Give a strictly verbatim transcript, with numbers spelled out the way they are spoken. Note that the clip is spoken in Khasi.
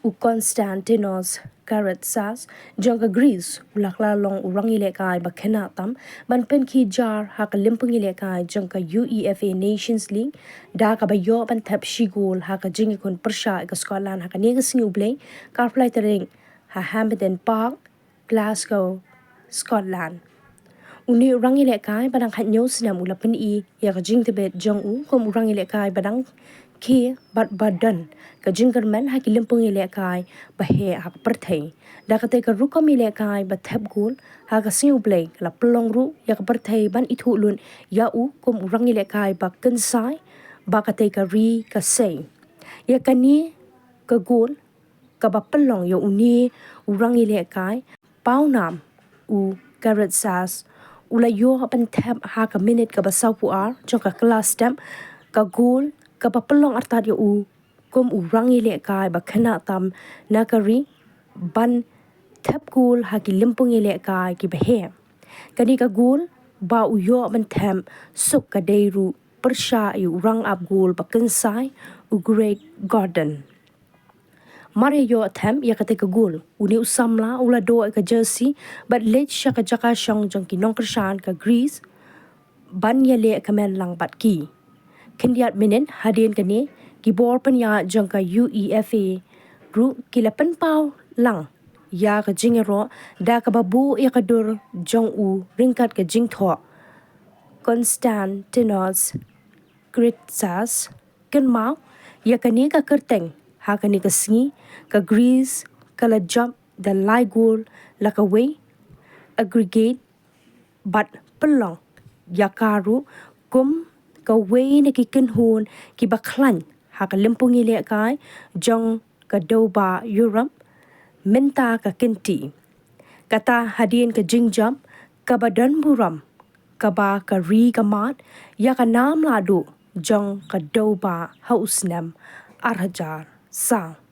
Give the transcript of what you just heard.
U Konstantinos Karatsas jong ka Greece u la kylla long u rangïalehkai ba khynnah tam ban pynkhie jar ha ka lympung ïalehkai jong ka UEFA Nations League da kaba ïoh ban thep shi gol ha ka jingïakhun pyrshah ïa ka Scotland ha kane ka sngi U Blei, ka arphew lai tarik, ha Hampden Park, Glasgow, Scotland. Une u rangïalehkai ba dang khathynñiew snem u la pyni ïa ka jingtbit jong u kum u rangïalehkai ba dang khie bad ba don ka jingkyrmen ha ki lympung ïalehkai ba heh ha ka pyrthei. Da katei ka rukom ïalehkai ba thep gol ha ka sngi U Blei ka la pynlong ruh ïa ka pyrthei ban ithuh lut ïa u kum u rangïalehkai ba kynsai ba katei ka ri ka sei. Ïa kane ka gol kaba pynlong ïa une u rangïalehkai pawnam, u Karatsas u la ïoh ban thep ha ka minit kaba sawphew ar jong ka kylla step, ka gol kaba pynlong artat ïa u kum u rangïalehkai ba khynnah tam na ka ri ban thep gol ha ki lympung ïalehkai kiba heh. Kane ka gol ba u ïoh ban thep suk ka dei ruh pyrshah ïa u rangap gol ba kynsai, u Greg Gordon. Mar ïa ïoh thep ïa katei ka gol, une u samla u la doh ïa ka jersey bad leit sha ka jaka shong jong ki nongkyrshan ka Greece ban ïaleh kmen lang bad ki. Khyndiat minit hadien kane, ki bor pynïaid jong ka UEFA ruh ki la pynpaw lang ïa ka jingïaroh da kaba buh ïa ka dur jong u ryngkat ka jingthoh Konstantinos Karatsas. Kynmaw ïa kane ka kyrteng, ha kane ka sngi ka Greece ka la jop da lai gol la kawei, aggregate, bad pynlong ïa ka ruh kum kawei na ki kynhun kiba khlaiñ ha ka lympung ïalehkai jong ka dewbah Europe mynta ka kynti. Kata hadien ka jingjop kaba don burom kaba ka ri ka mad ïa ka nam lahduh jong ka dewbah ha u snem ar hajar saw.